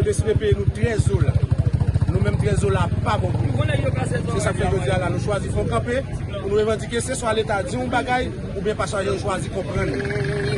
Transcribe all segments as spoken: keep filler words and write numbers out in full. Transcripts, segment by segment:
Deside peye nou trèz dola. Nou menm, trèz dola pa bon pou nou. Se sa k fè jodi a la nou chwazi fè yon kanpe pou nou revandike. Se swa Leta di yon bagay oubyen pasaje yo chwazi konprann.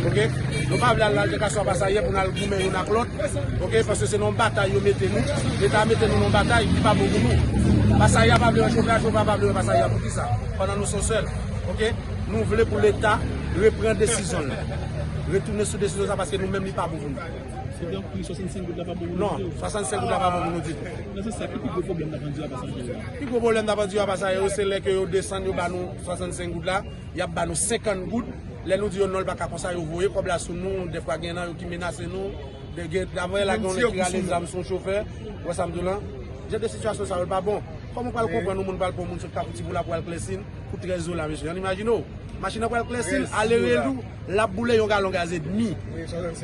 Oke? Nou pa vle al nan altèkasyon ak pasaje pou n al goumen youn ak lòt. Oke? Paske se nan yon batay yo mete nou. Leta mete nou nan yon batay ki pa bon pou nou. Pasaje a pa vle wè chofè a, chofè a pa vle wè pasaje a. Poukisa? Pandan nou se yon sèl. Oke? Nou vle pou Leta repran desizyon l la. Retounen sou desizyon sa paske nou menm li pa bon pou nou. Se donk pri swasannsenk goud la pa bon pou nou ditou? Non, swasannsenk goud la pa bon pou nou ditou. Nan sans sa, ki pi gwo pwoblèm n ap andire a pasaje yo? Pi gwo pwoblèm n ap andire a pasaje yo, se lè ke yo desann, yo ba nou swasannsenk goud la, y ap ba nou senkant goud. Lè nou di yo non, l pa ka konsa, yo voye kòb la sou nou, dèfwa gen nan yo ki menase nou, de, gen, daprè la, gen yon nèg ki rale zam sou yon chofè, ou wè sa m di w lan? Jan de sitiyasyon sa yo, l pa bon. Kòman w pral konprann yon moun pral pran yon moun sot Kafou Tifou la pou al Klèsin pou trèz dola, mesye? Ann imajine w. Machin nan pral Klèsin, ale retou, l ap boule yon galon gaz edmi.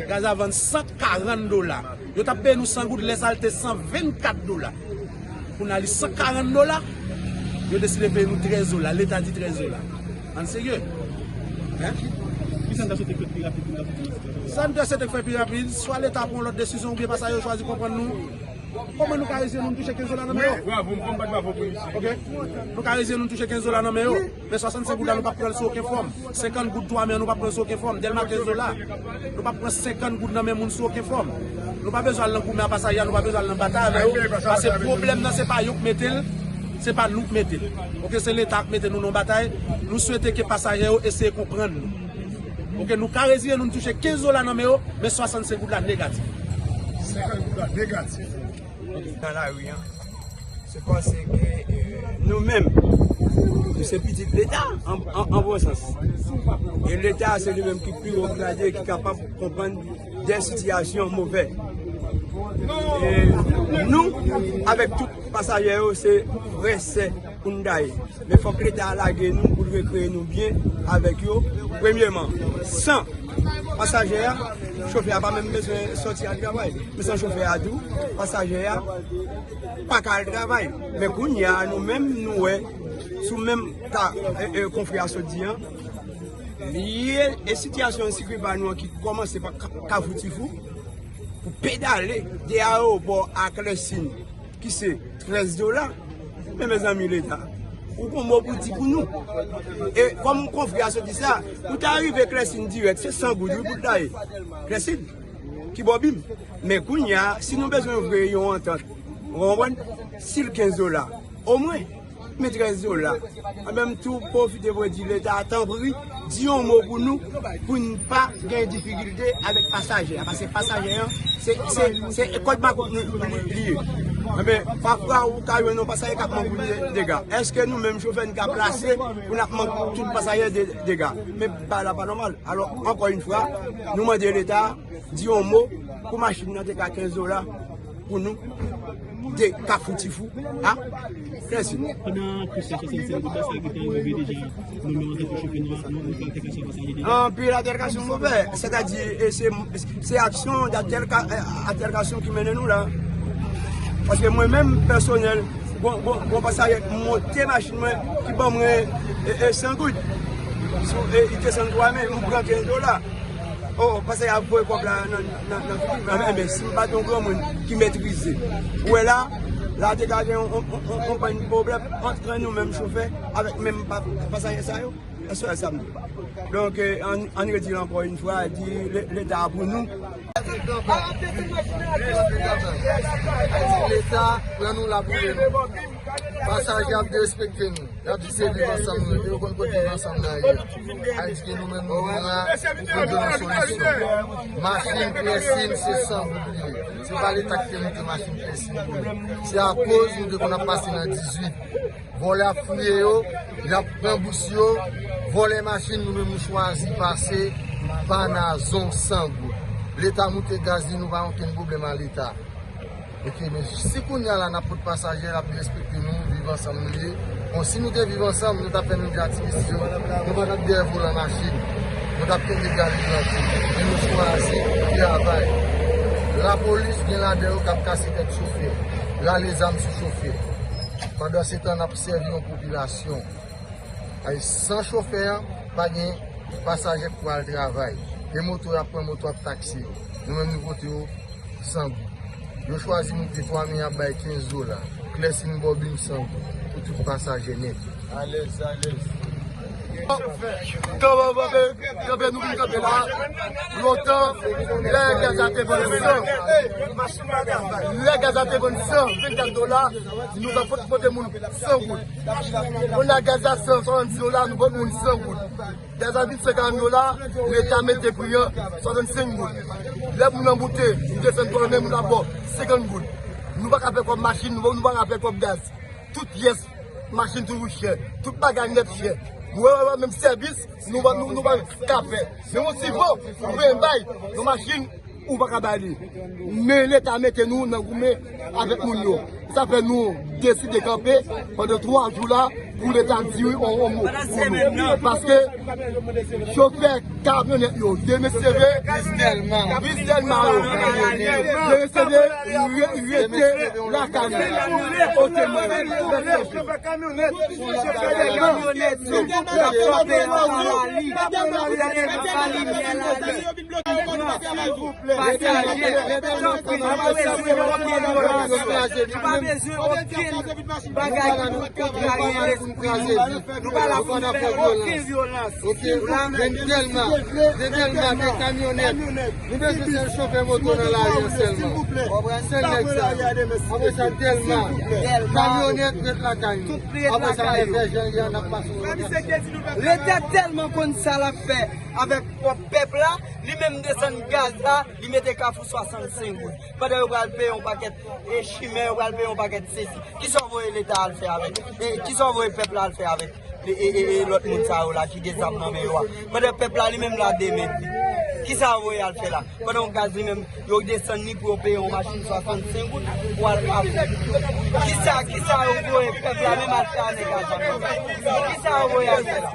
Gaz la vann san karant dola. Yo t ap peye nou san goud, lè sa l te san vennkat dola. Kounye a li san karant dola. Yo deside peye nou trèz dola. Leta di trèz dola. Ann serye. Hein? Kisa n ta swete k fèt pi rapid pou n ta soti nan sitiyasyon sa? Sa n ta swete k fèt pi rapid, swa Leta pran yon lòt desizyon oubyen pasaje yo chwazi konprann nou. Kòman nou ka rezeye nou, nou touche kenz dola nan men yo? Bravo, m konn bat bravo pou misye. Oke? Nou ka rezeye nou, nou touche kenz dola nan men yo. Men swasannsenk goud la, nou p ap pran l sou okenn fòm. Senkant goud twa men an, nou p ap pran l sou okenn fòm. Dèlma kenz dola. Nou p ap pran senkant goud nan men moun sou okenn fòm. Nou pa bezwen al nan goumen ak pasaje a, nou pa bezwen al nan batay avè yo. Paske pwoblèm nan, se pa yo k mete l, se pa nou k mete l. Oke, se Leta k mete nou nan batay. Nou swete ke pasaje yo eseye konprann nou. Oke, nou ka rezeye nou, nou touche kenz dola nan men yo, men swasannsenk goud la negatif. Senkant goud la negatif. Nan lari an, se panse ke, eh, nou menm, nou se pitit Leta, an, an, an bon sans. E Leta, se li menm ki pi wo grade, ki kapab konprann de sitiyasyon move. E nou, avèk tout pasaje yo, se frè, sè, pou n ta ye. Men fòk Leta a lage nou pou l rekreye nou byen avèk yo. Premyeman, san pasaje a, chofè a pa menm bezwen sòti al travay. Men san chofè a tou, pasaje a pa ka al travay. Men kounye a, nou menm, nou wè, sou menm ka, e, e, konfrè a sot di an, li ye, e sitiyasyon ensekirite pa nou an ki kòmanse pa Ka-, Kafou Tifou, pou pedale de ayewopò a Klèsin, ki se trèz dola. Men mezanmi, Leta, ou gon mo pou di pou nou. E kòm konfrè a sot di sa, ou ta rive Klèsin dirèk, se san goud wi pou l ta ye. Klèsin, ki bò bim. Men kounye a, si nou bezwen voye yon antant, ou konprann? Si l kenz dola, omwen, men trèz dola. Anben, m tou pwofite pou di Leta a, tanpri, di yon mo pou nou, pou n pa gen difikilte avèk pasaje a. Paske pasaje an, se, se, se kòd makout nou, nou li, li ye. Anben, pafwa ou ka jwenn yon pasaje k ap manke w de, dega. Èske nou menm chofè n ka plase pou n ap manke tout pasaje de, dega? Men bagay la pa nòmal. Alò, ankò yon fwa, nou mande Leta a, di yon mo pou machin nan te ka kenz dola pou nou de Kafou Tifou a Klèsin. Pandan plis ke swasannsenk goud la, sa gentan rive deja, nou menm antanke chofè, nou, nou, nou fè altèkasyon ak pasaje deja. Anpil altèkasyon move, sètadi, e se, se aksyon d'atèlka-, e, altèkasyon ki mennen nou la. Paske mwen menm, pèsonèl, gon, gon, gon pasaje monte machin mwen, ki ban mwen, e, e, san goud. Sou, e, li desann twa men, m pran kenz dola. O, paske y ap voye kòb la nan, nan, nan figi m. Enben, si m pa t yon granmoun ki metrize, ou wè la, la te ka gen yon, yon, yon, yon, yon pwoblèm ant nou menm chofè avèk menm pa-, pasaje sa yo. Èske w wè sa m di? Donk, eh, ann, ann redi l ankò yon fwa, di Le-, Leta a pou nou. Leta pran nou la pou nou. Pasaje ap derespekte nou. Y ap di se viv ansanm nou ye, men yo konn kote viv ansanm nan ye. Sa vle di ke nou menm nou vin la pou pote yon solisyon. Machin Klèsin se san goud li ye. Se pa Leta ki te mete machin Klèsin pou nou. Se akoz nou te konn ap pase nan dizuit. Vòlè ap fouye yo, y ap pran bous yo, vòlè machin, nou menm nou chwazi pase pa Nazon san goud. Leta moute gaz li, nou pa gen okenn pwoblèm a Leta. Oke, men si kounye a la n ap pot pasaje, l ap derespekte nou, viv ansanm nou ye. Bon, si nou te viv ansanm, nou t ap fè menm jan ak ti mesye yo, nou pa t ap dèyè volan machin, nou t ap kenbe gaz li trankil, men nou chwazi travay. Lapolis gen ladan yo k ap kase tèt chofè, rale zam sou chofè. Pandansetan, n ap sèvi yon popilasyon. Ay, san chofè an, pa gen pasaje k pral travay. Gen moto, y ap pran moto, ap takse. Nou menm, nou pote yo san goud. Nou chwazi moute twa men y ap bay kenz dola. Klèsin Bòbin san goud pou tout pasaje nèt. Alèz, alèz. Kanpe, kanpe, kanpe, nou vin kanpe la. Lontan, lè gaz la te vann san, lè gaz la te vann san vennkat dola, nou ta pot pote moun san goud. Kounye a gaz la san swasanndiz dola, nou pot moun san goud. Gaz la vin senkann dola, Leta mete pri an swasannsenk goud. Lè moun nan moute, nou desann twa men moun ap ba w senkant goud. Nou pa ka fè kòb machin, nou, nou pa ka fè kòb gaz. Tout pyès machin toujou chè. Tout bagay nèt chè. Ou wè, wè, wè, menm sèvis, nou pa, nou, nou pa ka fè. Men yon sipò, ou vle bay, yon machin, ou pa ka ba li. Men Leta mete nou nan goumen avèk moun yo. Sa fè nou deside kanpe pandan twa jou la pou Leta di yon, yon mo pou nou. Paske chofè kamyonèt yo, demesyeve, Chris Delma yo, demesyeve, re-, rete lakay nou. Oke, mwen. Kamyonèt, kamyonèt, yo, yo, yo, yo, yo, yo, yo, yo, yo, yo, yo, yo, Pasaje, nou pa bezwen okenn bagay ki pou kontrarye lespri nou. Nou pa la pou nou fè okenn vyolans. Oke, nou la menm. Dènyèman, dènyèman, de kamyonèt. Nou bezwen sèl chofè moto nan lari an sèlman. Sèl nèg sa yo. Apre sa, Dèlma. Kamyonèt ret lakay nou. Apre sa, nèg Vèjè, y a, n ap pase. Leta tèlman konn sa l ap fè avèk pwòp pèp la, li menm desann gaz la, li mete Kafou swasannsenk goud. Pandan yo pral peye yon pakèt, e, chimè, yo pral peye yon pakèt sesi. Kisa w voye Leta al fè avèk? E, kisa w voye pèp la al fè avèk? E, e, e, e, lòt moun sa yo la ki gen zam nan men yo a. Pandan pèp la li menm la demen. Kisa w voye al fè la? Pandan yon gaz li menm, yo desann li pou yo peye yon machin swasannsenk goud pou al Kafou. Kisa, kisa yo voye pèp la menm al fè a nèg a zam nan? Kisa yo voye al fè la?